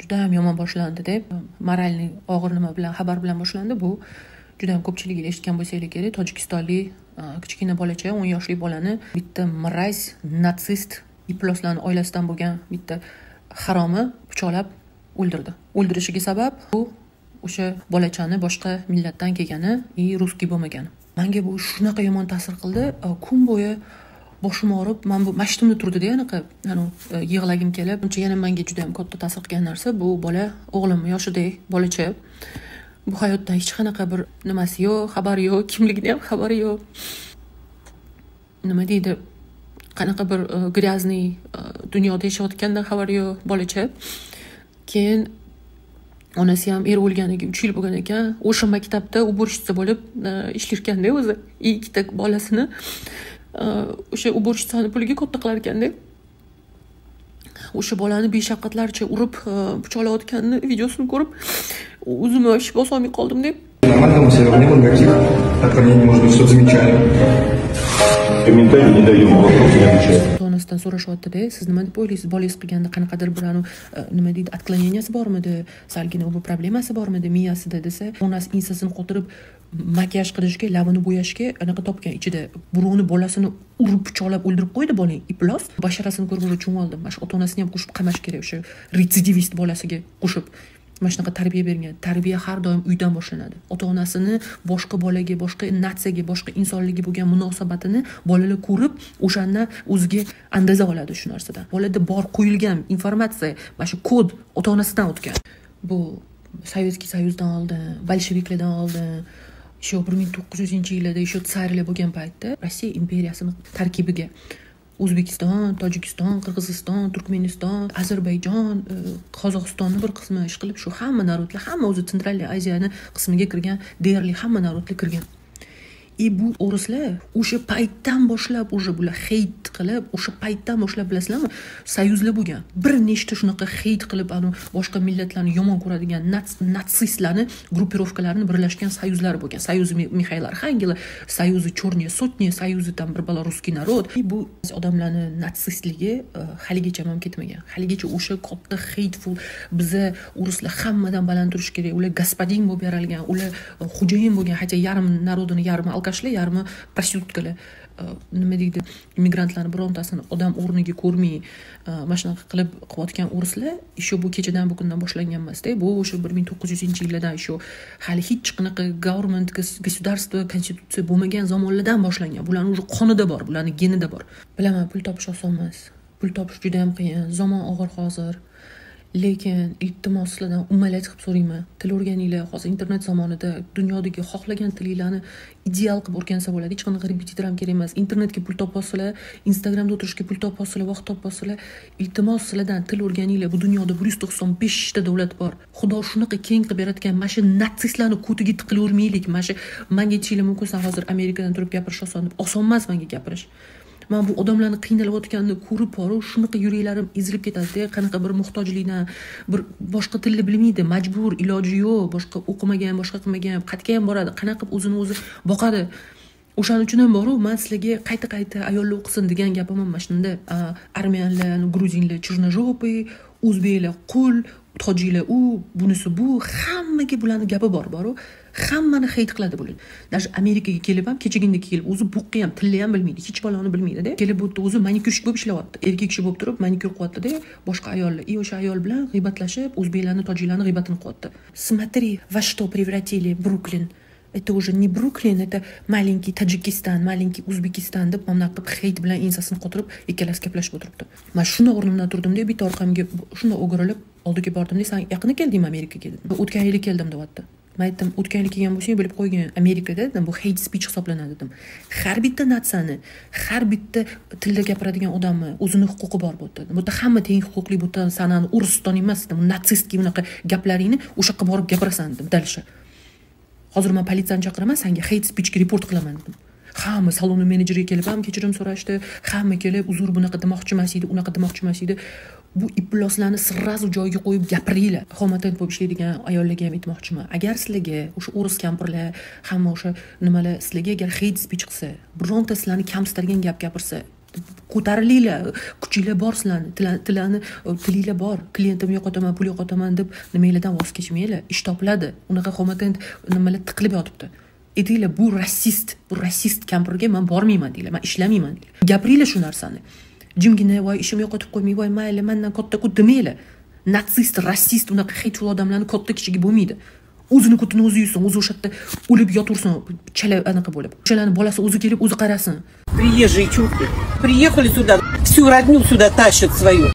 Judayam yomon boshlandi-da. Моральный og'ir nima bilan, xabar bilan boshlandi. Bu judayam ko'pchilik eshitgan bo'lsanglar kerak. Tojikistonlik kichkina bolacha, 10 yoshli bolani bitta мразь, natsist, ifloslarni oilasidan bo'lgan bitta haromi pichoqlab o'ldirdi. O'ldirishiga sabab bu o'sha bolachani boshqa millatdan kelgani и русский bo'lmagani. Menga bu shunaqa yomon ta'sir qildi. Kun bo'yi boshim og'rib, man bu mashtumda turdi-da, anaqa, yig'lagim kelib. Uncha yana menga juda ham katta ta'sir qilgan narsa bu bola, o'g'lim yoshidek bolacha. Bu hayotdan hech qanaqa bir nimasi yo'q, xabari yo'q, kimligini ham xabari yo'q. Nima deydi? Qanaqa bir грязный dunyoda yashayotganidan xabari yo'q bolacha. Keyin onasi ham er o'lganiga 3 yil bo'lgan ekan. O'sha maktabda уборщица bo'lib ishlarkanda o'zi. Ikkita bolasini o'sha уборщица ni puliga katta qilar ekanda. O'sha bolani beshafqatlarcha urib pichoqlayotganini videosini ko'rib, o'zimni вообще bosolmay qoldim deb. Нормально у себя не было никаких отклонений, может быть, что-то замечали. Комментарий не даем, вопрос не отвечаем. Onasidan so'rashyapti-da, siz nima deb o'ylaysiz, bolangiz qilganda qanaqadir bir nima deydi, отклонения si bormidi, salgina u problemasi bormidi miyasida desa, onasi ensasini qotirib makiyaj qilishga, labini bo'yashga anaqa topgan ichida. Birovni bolasini urib pichoqlab o'ldirib qo'ydi bolang, iflos. Basharasini ko'rib уже tushunib oldim. Mana shu ota-onasini ham qo'shib qamash kerak, o'sha retsidivist bolasiga qo'shib. Mana shunaqa tarbiya bergan. Tarbiya har doim uydan boshlanadi. Ota-onasini boshqa bolaga, boshqa natsiyaga, boshqa insonlarga bo'lgan munosabatini bolalar ko'rib, o'shandan o'ziga andaza oladi shu narsadan. Bolada bor qo'yilgan informatsiya, mana shu kod ota-onasidan o'tgan. Bu Советский Союз dan oldin, bolsheviklardan oldin, shu 1900-yillarda, shu tsarlar bo'lgan paytda Rossiya imperiyasining tarkibiga O'zbekiston, Tojikiston, Qirg'iziston, Turkmaniston, Ozarbayjon, Qozog'istonni bir qismi ish qilib, shu hamma народ lar, hamma o'zi Центральный Aziyani qismiga kirgan, deyarli hamma народ lar kirgan. И bu o'rislar o'sha paytdan boshlab уже bular hate qilib, o'sha paytdan boshlab bilasizlarmi, союз lar bo'lgan. Bir nechta shunaqa hate qilib, anu boshqa millatlarni yomon ko'radigan natsistlarni группировка larini birlashgan союз lar bo'lgan. Союз Михаила Архангела, союз Черная сотня, союз там bir balo русский народ. И bu odamlarni natsistligi haligacha ham ketmagan. Haligacha o'sha katta hateful, biza o'rislar hammadan baland turish kerak, ular господин bo'lib yaralgan, ular xo'jayin bo'lgan, hatto yarim народ ini yarmi алкаш lar, yarmi prostitutkalar. Nima deydi, immigrantlarni birontasini odam o'rniga ko'rmay, mana shunaqa qilib qilayotgan o'rislar, еще bu kechadan bu kundan boshlangan emasda, bu o'sha 1900-yillardan, еще hali hech qanaqa government, государство, konstitutsiya bo'lmagan zamonlardan boshlangan. Bularni уже qonida bor, bularni genida bor. Bilaman, pul topish oson emas. Pul topish juda ham qiyin, zamon og'ir hozir. Lekin iltimos sizlardan ummalak qilib so'rayman. Til o'rganinglar, hozir internet zamonida dunyodagi xohlagan tilinglarni ideal qilib o'rgansa bo'ladi. Hech qanaqa repetitor ham kerak emas. Internetga pul topasizlar, Instagramda o'tirishga pul topasizlar, vaqt topasizlar. Iltimos sizlardan til o'rganinglar. Bu dunyoda 195 ta davlat bor. Xudo shunaqa keng qilib yaratgan, mana shu natsistlarni ko'tiga tiqilavermaylik. Mana shu menga aytishinglar mumkin, san hozir Amerikadan turib gapirish oson deb. Oson emas menga gapirish. Men bu odamlarni qiynalayotganini ko'rib borib, shunaqa yuraklarim ezilib ketadi-da, qanaqa bir muhtojlikdan, bir boshqa tilni bilmaydi, majbur, iloji yo'q, boshqa o'qimagan, boshqa qilmagan, qayerga ham boradi, qanaqa qilib o'zini o'zi boqadi. O'shaning uchun ham boru, men sizlarga qayta-qayta ayollar o'qisin degan gapim ham mana shunda. Armyanlar, gruzinlar черножопый, o'zbeklar qul, tojiklar u, bunisi bu, hammaga bularning gapi bor, boru. Hammani hate qiladi bular. Даже Amerikaga kelib ham, kechagina kelib, o'zi buqqi ham, tilni ham bilmaydi, hech baloni bilmaydi-da. Kelib bu yerda o'zi manikyurщик bo'lib ishlayapti. Erkak kishi bo'lib turib manikyur qilyapti-da, boshqa ayollar. И o'sha ayol bilan g'iybatlashib, o'zbeklarni, tojiklarni g'iybatini qilyapti. Смотри, во что превратили Бруклин. Это уже не Бруклин, это маленький Таджикистан, маленький Узбекистан deb mana bunaqa qilib hate bilan ensasini qotirib, ikkalasi gaplashib o'tiribdi. Men shuni o'rnimdan turdim-da, bitta orqamga shuni o'girilib oldiga bordim-da, sen yaqinda keldingmi Amerikaga dedim. O'tgan yili keldim deyapti. Men aytdim, o'tgan yili kelgan bo'lsang bilib qo'ygin, Amerikada dedim, bu hate speech hisoblanadi dedim. Har bitta natsiyani, har bitta tilda gapiradigan odamni o'zini huquqi bor bu yerda. Bu yerda hamma teng huquqli, bu yerda sanani O'riston emas dedim, natsistki bunaqa gaplaringni o'sha yoqqa borib gapirasan dedim. Дальше. Hozir men politsiyani chaqiraman, senga hate speechga report qilaman dedim. Hamma salonni menejeriga kelib ham kechirim so'rashdi, hamma kelib uzr bunaqa demoqchi emas edi, unaqa demoqchi emas edi. Bu ifloslarni сразу joyiga qo'yib gapiringlar. Home attendant bo'lib ishlaydigan ayollarga ham aytmoqchiman. Agar sizlarga o'sha o'ris kampirlar, hamma o'sha nimalar sizlarga agar hate speech qilsa, bironta sizlarni kamsitargan gap gapirsa, Ko'tarilinglar, kuchinglar bor sizlarni, tilani tilinglar bor. Klientimni yo'qotaman, pul yo'qotaman deb nimanglardan voz kechmanglar. Ish topiladi. Unaqa xomatent nimalar tiqilib yotibdi. Aytinglar, bu rasist, bu rasist kampirga man bormayman denglar, man ishlamayman denglar. Gapiringlar shu narsani. Jimgina voy ishimni yo'qotib qo'ymay, voy mayli, mandan katta-ku demanglar. Natsist, rasist, unaqa hateful odamlarni katta kichigi bo'lmaydi. O'zini ko'tini o'zi yutsin, o'zi o'sha yerda o'lib yotursin, chala anaqa bo'lib. O'shalarni bolasi o'zi kelib, o'zi qarasin. Приезжие чурки. Приехали сюда, всю родню сюда тащат свою.